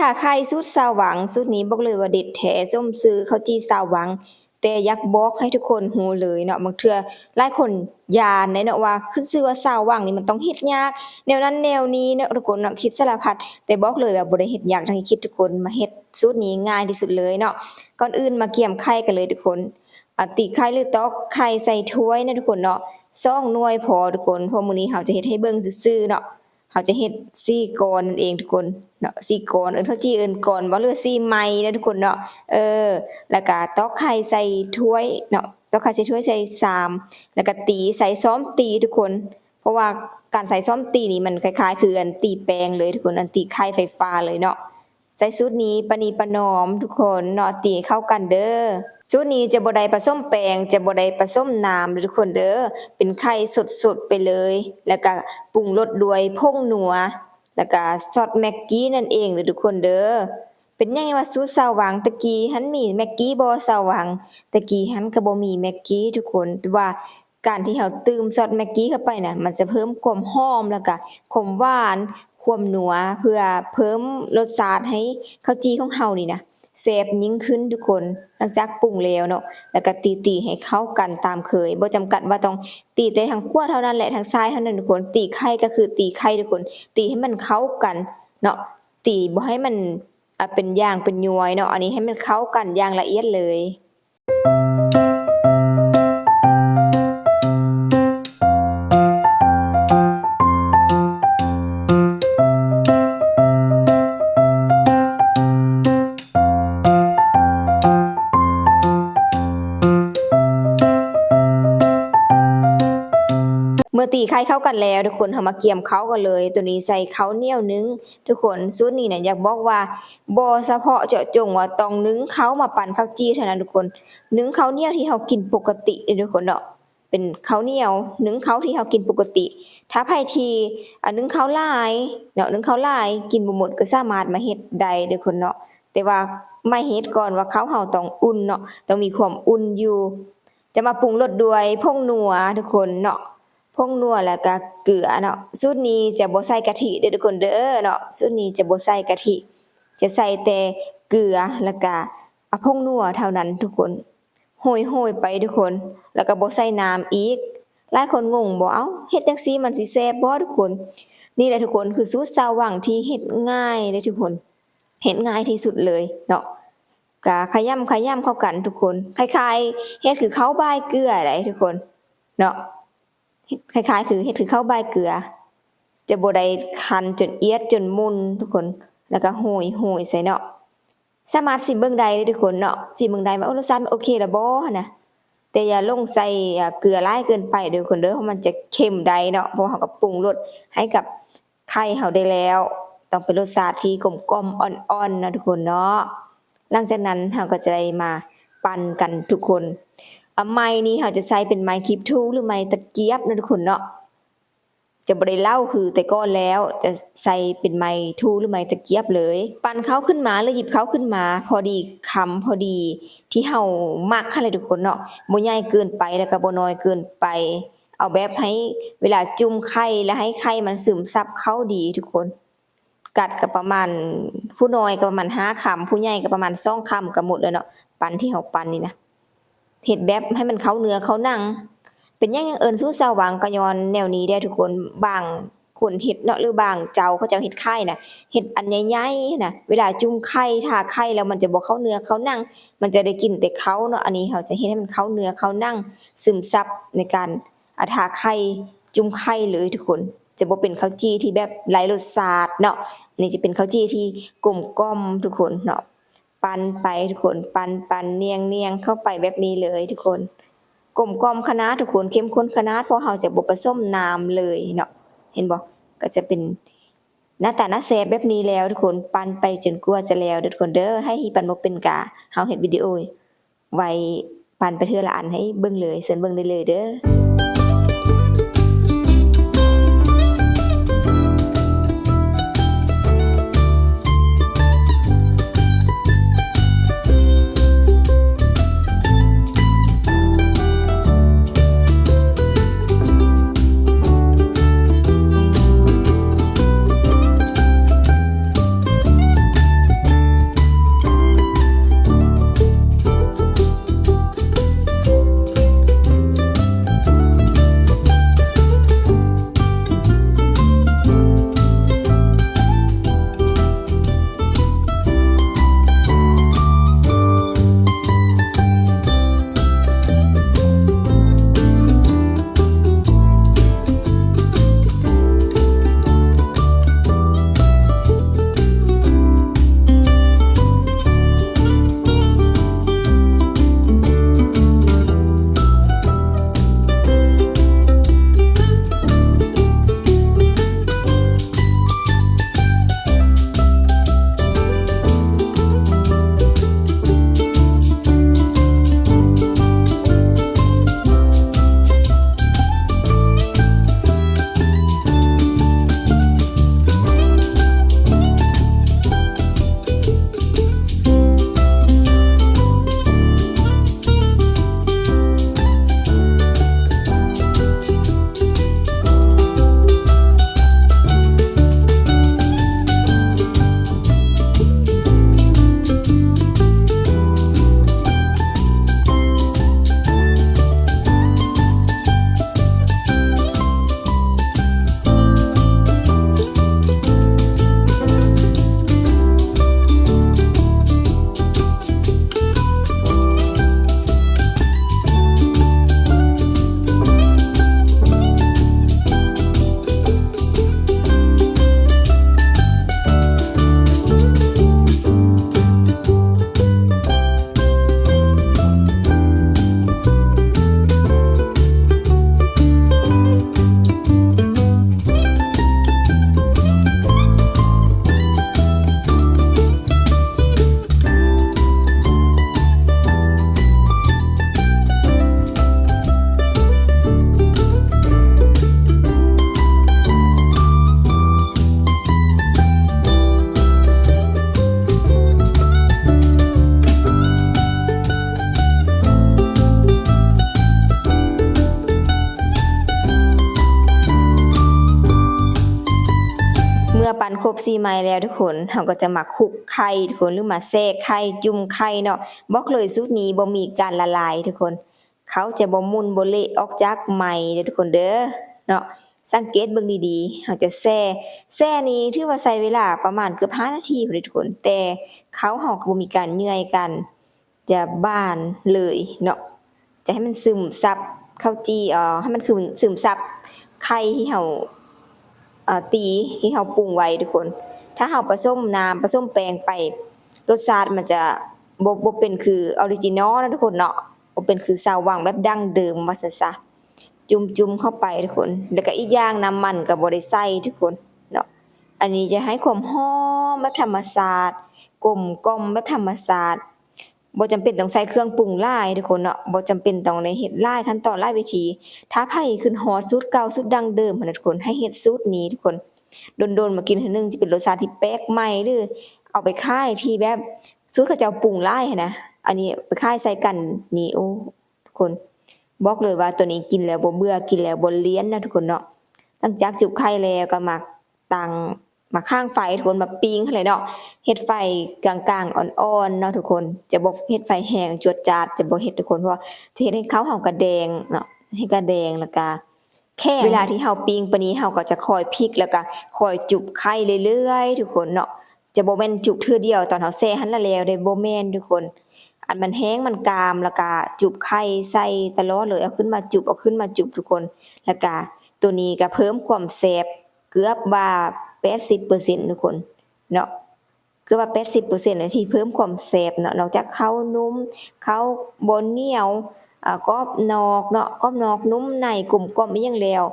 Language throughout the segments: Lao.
ອາ ໄຂ່ສູດຊາວວັງ ສູດນີ້ບອກເລີຍວ່າເດັດແທ້ ສົມຊື່ເຂົ້າຈີ່ຊາວວັງ. ແຕ່ຢາກບອກໃຫ້ທຸກຄົນຮູ້ເລີຍເນາະ ບາງເທື່ອຫຼາຍຄົນຢ້ານເດ້ເນາະ ວ່າຂຶ້ນຊື່ວ່າຊາວວັງນີ້ມັນຕ້ອງເຮັດຍາກ ແນວນັ້ນແນວນີ້ເນາະທຸກຄົນເນາະ ຄິດສາລະພັດ. ແຕ່ບອກເລີຍວ່າບໍ່ໄດ້ເຮັດຍາກດັ່ງທີ່ຄິດທຸກຄົນ ມາເຮັດສູດນີ້ງ່າຍທີ່ສຸດເລີຍເນາະ. ກ່ອນອື່ນມາກຽມໄຂ່ກັນເລີຍທຸກຄົນ. ອາ ຕີໄຂ່ ຫຼື ຕອກໄຂ່ໃສ່ຖ້ວຍເນາະທຸກຄົນເນາະ ສອງໜ່ວຍພໍທຸກຄົນ ເພາະມື້ນີ້ເຮົາຈະເຮັດໃຫ້ເບິ່ງຊື່ໆເນາະ. ເຮົາຈະເຮັດສີ່ກ້ອນນັ້ນເອງທຸກຄົນເນາະ ສີ່ກ້ອນ ເອີ້ນເຂົ້າຈີ່ເອີ້ນກ້ອນບໍ່ ຫຼືວ່າສີ່ໄມ້ເນາະທຸກຄົນເນາະ. ເອີ ແລ້ວກະຕອກໄຂ່ໃສ່ຖ້ວຍເນາະ ຕອກໄຂ່ໃສ່ຖ້ວຍໃສ່ຊາມ ແລ້ວກະຕີ ໃສ່ຊ້ອມຕີທຸກຄົນ ເພາະວ່າການໃຊ້ຊ້ອມຕີນີ້ມັນຄ້າຍໆຄືອັນຕີແປ້ງເລີຍທຸກຄົນ ອັນຕີໄຂ່ໄຟຟ້າເລີຍເນາະ. ໃຊ້ສູດນີ້ປະນີປະນອມທຸກຄົນເນາະ ຕີໃຫ້ເຂົ້າກັນເດີ. ສູດນີ້ຈະບໍ່ໄດ້ປະສົມແປ້ງ ຈະບໍ່ໄດ້ປະສົມນ້ຳເດີທຸກຄົນເດີ ເປັນໄຂ່ສົດໆໄປເລີຍ ແລ້ວກະປຸງລົດດ້ວຍຜົງນົວ ແລ້ວກະຊອດແມັກກີ້ນັ້ນເອງເດີທຸກຄົນເດີ. ເປັນຫຍັງວ່າສູດຊາວວັງ ແຕ່ກີ້ຫັ້ນມີແມັກກີ້ບໍ່ຊາວວັງ? ແຕ່ກີ້ຫັ້ນກະບໍ່ມີແມັກກີ້ທຸກຄົນ ແຕ່ວ່າ ການທີ່ເຮົາຕື່ມຊອດແມັກກີ້ເຂົ້າໄປນະ ມັນຈະເພີ່ມຄວາມຫອມ ແລ້ວກະຄວາມຫວານ ຄວາມນົວ ເພື່ອເພີ່ມລົດຊາດໃຫ້ເຂົ້າຈີ່ຂອງເຮົານີ້ນະ ແຊບຍິ່ງຂຶ້ນທຸກຄົນ. ຫຼັງຈາກປຸງແລ້ວເນາະ ແລ້ວກະຕີໆໃຫ້ເຂົ້າກັນຕາມເຄີຍ ບໍ່ຈຳກັດວ່າຕ້ອງຕີແຕ່ທາງຂວາເທົ່ານັ້ນ ແລະ ທາງຊ້າຍເທົ່ານັ້ນທຸກຄົນ. ຕີໄຂ່ກະຄືຕີໄຂ່ທຸກຄົນ ຕີໃຫ້ມັນເຂົ້າກັນເນາະ ຕີບໍ່ໃຫ້ມັນ ອາ ເປັນຢ່າງເປັນຍວຍເນາະ ອັນນີ້ໃຫ້ມັນເຂົ້າກັນຢ່າງລະອຽດເລີຍ. ເມື່ອຕີໄຂ່ເຂົ້າກັນແລ້ວທຸກຄົນ ເຮົາມາກຽມເຂົ້າກັນເລີຍ. ໂຕນີ້ໃສ່ເຂົ້າໜຽວໜຶ້ງ ທຸກຄົນ ສູດນີ້ນະ ຢາກບອກວ່າບໍ່ສະເພາະເຈາະຈົງວ່າຕ້ອງໜຶ້ງເຂົ້າມາປັ້ນເຂົ້າຈີ່ເທົ່ານັ້ນທຸກຄົນ ໜຶ້ງເຂົ້າໜຽວທີ່ເຮົາກິນປົກກະຕິເດ້ທຸກຄົນເນາະ ເປັນເຂົ້າໜຽວໜຶ້ງເຂົ້າທີ່ເຮົາກິນປົກກະຕິ. ຖ້າໃຜທີ່ ອາ ໜຶ້ງເຂົ້າຫຼາຍເນາະ ໜຶ້ງເຂົ້າຫຼາຍກິນບໍ່ໝົດ ກໍສາມາດມາເຮັດໄດ້ເດີທຸກຄົນເນາະ ແຕ່ວ່າມາເຮັດກ່ອນວ່າເຂົ້າເຮົາຕ້ອງອຸ່ນເນາະ ຕ້ອງມີຄວາມອຸ່ນຢູ່. ຈະມາປຸງລົດດ້ວຍຜົງນົວທຸກຄົນເນາະ ຜົງນົວ ແລ້ວກະເກືອເນາະ. ສູດນີ້ຈະບໍ່ໃສ່ກະທິເດີທຸກຄົນເດີເນາະ ສູດນີ້ຈະບໍ່ໃສ່ກະທິ ຈະໃສ່ແຕ່ເກືອ ແລ້ວກະ ອາ ຜົງນົວເທົ່ານັ້ນທຸກຄົນ ໂຮຍໆໄປທຸກຄົນ ແລ້ວກະບໍ່ໃສ່ນ້ຳອີກ. ຫຼາຍຄົນງົງບໍ່ ເອົ້າ ເຮັດຈັ່ງຊີ້ມັນຊິແຊບບໍ່ທຸກຄົນ? ນີ້ແຫຼະທຸກຄົນ ຄືສູດຊາວວັງທີ່ເຮັດງ່າຍເດ້ທຸກຄົນ ເຮັດງ່າຍທີ່ສຸດເລີຍເນາະ. ກະຂະຫຍຳຂະຫຍຳເຂົ້າກັນທຸກຄົນ ຄ້າຍໆເຮັດຄືເຂົ້າບ່າຍເກືອໄດ໋ທຸກຄົນເນາະ. ເຮັດຄ້າຍໆຄືເຮັດຄືເຂົ້າບ່າຍເກືອ ຈະບໍ່ໄດ້ຄັນຈົນອຽດຈົນໝຸ່ນທຸກຄົນ ແລ້ວກະໂຮຍໆໃສ່ເນາະ. ສາມາດຊິມເບິ່ງໄດ້ເດ້ທຸກຄົນເນາະ ຊິມເບິ່ງໄດ້ວ່າ ໂອ້ ລົດຊາດມັນໂອເຄແລ້ວບໍ່ຫັ້ນນະ. ແຕ່ຢ່າຫຼົງໃສ່ ອາ ເກືອຫຼາຍເກີນໄປເດີທຸກຄົນເດີ ເພາະມັນຈະເຄັມໄດ໋ເນາະ ເພາະເຮົາກໍປຸງລົດໃຫ້ກັບ ໄຂ່ເຮົາໄດ້ແລ້ວ ຕ້ອງເປັນລົດຊາດທີ່ກົມກ່ອມອ່ອນໆເນາະທຸກຄົນເນາະ. ຫຼັງຈາກນັ້ນເຮົາກໍຈະໄດ້ມາປັ່ນກັນທຸກຄົນ. ອາ ໄມ້ນີ້ເຮົາຈະໃຊ້ເປັນໄມ້ຄີບທູ ຫຼື ໄມ້ຕະກຽບເນາະທຸກຄົນເນາະ ຈະບໍ່ໄດ້ເຫຼົາຄືແຕ່ກ່ອນແລ້ວ ຈະໃຊ້ເປັນໄມ້ທູ ຫຼື ໄມ້ຕະກຽບເລີຍ. ປັ່ນເຂົ້າຂຶ້ນມາ ຫຼື ຫຍິບເຂົ້າຂຶ້ນມາ ພໍດີຄຳ ພໍດີທີ່ເຮົາມັກຫັ້ນແຫຼະທຸກຄົນເນາະ ບໍ່ໃຫຍ່ເກີນໄປ ແລ້ວກໍບໍ່ນ້ອຍເກີນໄປ. ເອົາແບບໃຫ້ເວລາຈຸ້ມໄຂ່ ແລ້ວໃຫ້ໄຂ່ມັນຊຶມຊັບເຂົ້າດີທຸກຄົນ. ກັດກໍປະມານ ຜູ້ນ້ອຍກໍປະມານຫ້າຄຳ ຜູ້ໃຫຍ່ກໍປະມານສອງຄຳກໍໝົດແລ້ວເນາະ. ປັ່ນທີ່ເຮົາປັ່ນນີ້ນະ ເຮັດແບບໃຫ້ມັນເຂົ້າເນື້ອເຂົ້າໜັງ. ເປັນຫຍັງຍັງເອີ້ນສູດຊາວວັງ ກໍຍ້ອນແນວນີ້ແຫຼະທຸກຄົນ. ບາງຄົນເຮັດເນາະ ຫຼື ບາງເຈົ້າເຂົາເຈົ້າເຮັດຂາຍນະ ເຮັດອັນໃຫຍ່ໆນະ ເວລາຈຸ້ມໄຂ່ ທາໄຂ່ແລ້ວມັນຈະບໍ່ເຂົ້າເນື້ອເຂົ້າໜັງ ມັນຈະໄດ້ກິນແຕ່ເຂົ້າເນາະ. ອັນນີ້ເຮົາຈະເຮັດໃຫ້ມັນເຂົ້າເນື້ອເຂົ້າໜັງ ຊຶມຊັບໃນການ ອາ ທາໄຂ່ ຈຸ້ມໄຂ່ເລີຍທຸກຄົນ. ຈະບໍ່ເປັນເຂົ້າຈີ່ທີ່ແບບໄຮ້ລົດຊາດເນາະ ອັນນີ້ຈະເປັນເຂົ້າຈີ່ທີ່ກົມກ່ອມທຸກຄົນເນາະ. ປັ່ນໄປທຸກຄົນ ປັ່ນໆ ນຽງໆ ເຂົ້າໄປແບບນີ້ເລີຍທຸກຄົນ. ກົມກ່ອມຂະໜາດທຸກຄົນ ເຂັ້ມຂຸ້ນຂະໜາດ ເພາະເຮົາຈະບໍ່ປະສົມນ້ຳເລີຍເນາະ. ເຫັນບໍ່ ກໍຈະເປັນໜ້າຕາໜ້າແຊບແບບນີ້ແລ້ວທຸກຄົນ. ປັ່ນໄປຈົນກວ່າຈະແລ້ວເດີທຸກຄົນເດີ. ໃຫ້ຮີປັນບໍ່ເປັນກາ ເຮົາເຮັດວິດີໂອ ໄວ້ປັ່ນໄປເທື່ອລະອັນໃຫ້ເບິ່ງເລີຍ ເຊີນເບິ່ງໄດ້ເລີຍເດີ. ຄົບສີ່ໄມ້ແລ້ວທຸກຄົນ ເຮົາກໍຈະມາຄຸກໄຂ່ທຸກຄົນ ຫຼືມາແຊ່ໄຂ່ ຈຸ່ມໄຂ່ເນາະ. ບອກເລີຍສູດນີ້ບໍ່ມີການລະລາຍທຸກຄົນ ເຂົ້າຈະບໍ່ໝຸ່ນບໍ່ເລະອອກຈາກໄມ້ເດີທຸກຄົນເດີເນາະ. ສັງເກດເບິ່ງດີໆ ເຮົາຈະແຊ່ ແຊ່ນີ້ຖືວ່າໃຊ້ເວລາປະມານເກືອບຫ້ານາທີພຸ້ນເດທຸກຄົນ ແຕ່ເຂົ້າເຮົາກໍບໍ່ມີການເຫຍື່ອຍກັນ ຈະບານເລີຍເນາະ. ຈະໃຫ້ມັນຊຶມຊັບເຂົ້າຈີ່ ເອີ ໃຫ້ມັນຄືຊຶມຊັບໄຂ່ທີ່ເຮົາ ເອີ ຕີ ທີ່ເຮົາປຸງໄວ້ທຸກຄົນ. ຖ້າເຮົາປະສົມນ້ຳ ປະສົມແປ້ງໄປ ລົດຊາດມັນຈະບໍ່ ບໍ່ເປັນຄືອໍຣິຈິນອລນະທຸກຄົນເນາະ ບໍ່ເປັນຄືຊາວວັງແບບດັ້ງເດີມວ່າຊັ້ນຊະ. ຈຸ່ມໆເຂົ້າໄປທຸກຄົນ ແລ້ວກະອີກຢ່າງນ້ຳມັນກໍບໍ່ໄດ້ໃສ່ທຸກຄົນເນາະ. ອັນນີ້ຈະໃຫ້ຄວາມຫອມແບບທຳມະຊາດ ກົມກ່ອມແບບທຳມະຊາດ ບໍ່ຈຳເປັນຕ້ອງໃສ່ເຄື່ອງປຸງຫຼາຍທຸກຄົນເນາະ ບໍ່ຈຳເປັນຕ້ອງໄດ້ເຮັດຫຼາຍຂັ້ນຕອນຫຼາຍວິທີ. ຖ້າໃຜຄິດຮອດສູດເກົ່າສູດດັ້ງເດີມຫັ້ນນະທຸກຄົນ ໃຫ້ເຮັດສູດນີ້ທຸກຄົນ. ດົນໆມາກິນເທື່ອໜຶ່ງ ຈະເປັນລົດຊາດທີ່ແປກໃໝ່ ຫຼືເອົາໄປຂາຍທີ່ແບບສູດເຂົາເຈົ້າປຸງຫຼາຍຫັ້ນນະ ອັນນີ້ໄປຂາຍໃສ່ກັນນີ້ ໂອ້ ທຸກຄົນ ບອກເລີຍວ່າໂຕນີ້ກິນແລ້ວບໍ່ເບື່ອ ກິນແລ້ວບໍ່ລຽນນະທຸກຄົນເນາະ. ຫຼັງຈາກຈຸບໄຂ່ແລ້ວກໍມາຕັ້ງ ມາຄ້າງໄຟທຸກຄົນ ມາປີ້ງຫັ້ນແຫຼະເນາະ ເຮັດໄຟກາງໆອ່ອນໆເນາະທຸກຄົນ ຈະບໍ່ເຮັດໄຟແຮງຈວດຈາດ ຈະບໍ່ເຮັດທຸກຄົນ ເພາະວ່າຈະເຮັດໃຫ້ເຂົ້າເຮົາກະແດງເນາະ ເຮັດກະແດງ ແລ້ວກະແຂງ. ເວລາທີ່ເຮົາປີ້ງປານນີ້ ເຮົາກໍຈະຄອຍພິກ ແລ້ວກະຄອຍຈຸບໄຂ່ເລື້ອຍໆທຸກຄົນເນາະ. ຈະບໍ່ແມ່ນຈຸບເທື່ອດຽວຕອນເຮົາແຊ່ຫັ້ນລະແລ້ວເດ້ ບໍ່ແມ່ນທຸກຄົນ. ອັນມັນແຫ້ງມັນກາມ ແລ້ວກະຈຸບໄຂ່ໃສ່ຕະຫຼອດເລີຍ ເອົາຂຶ້ນມາຈຸບ ເອົາຂຶ້ນມາຈຸບທຸກຄົນ. ແລ້ວກະໂຕນີ້ກະເພີ່ມຄວາມແຊບເກືອບວ່າແປດສິບເປີເຊັນທຸກຄົນເນາະ ເກືອບວ່າແປດສິບເປີເຊັນເລີຍທີ່ເພີ່ມຄວາມແຊບເນາະ. ນອກຈາກເຂົ້ານຸ້ມ ເຂົ້າບໍ່ໜຽວ ອາ ກອບນອກເນາະ ກອບນອກນຸ້ມໃນ ກົມກ່ອມອີ່ຫຍັງແລ້ວ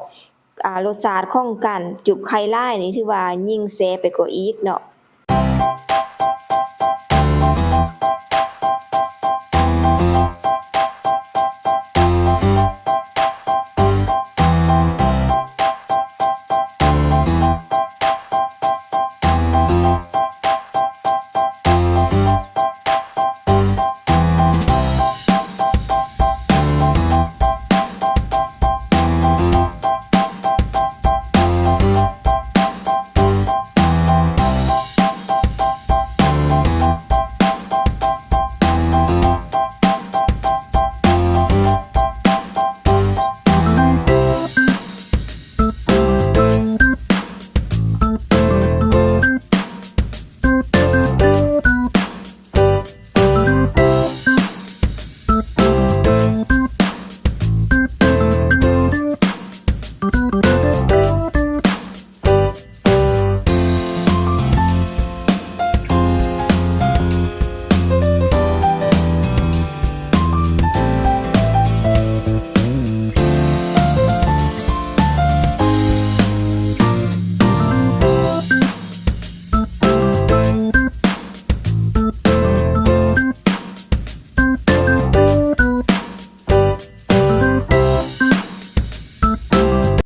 ອາ ລົດຊາດຂອງການຈຸບໄຂ່ຫຼາຍນີ້ ຖືວ່າຍິ່ງແຊບໄປກວ່າອີກເນາະ.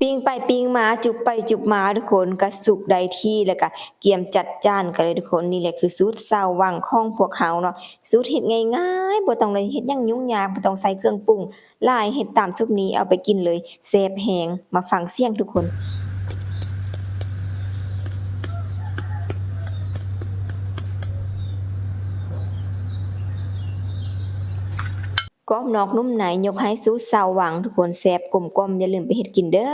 ປີ້ງໄປປີ້ງມາ ຈຸບໄປຈຸບມາ ທຸກຄົນ ກະສຸກໄດ້ທີ່ ແລ້ວກະກຽມຈັດຈານກັນເລີຍທຸກຄົນ. ນີ້ແຫຼະຄືສູດຊາວວັງຂອງພວກເຮົາເນາະ ສູດເຮັດງ່າຍໆ ບໍ່ຕ້ອງໄດ້ເຮັດຫຍັງຫຍຸ້ງຍາກ ບໍ່ຕ້ອງໃສ່ເຄື່ອງປຸງຫຼາຍ ເຮັດຕາມສູດນີ້ ເອົາໄປກິນເລີຍ ແຊບແຮງ. ມາຟັງສຽງທຸກຄົນ. ກອບນອກນຸ້ມໃນ ຍົກໃຫ້ສູດຊາວວັງ ທຸກຄົນ ແຊບກົມກ່ອມ ຢ່າລືມໄປເຮັດກິນເດີ້.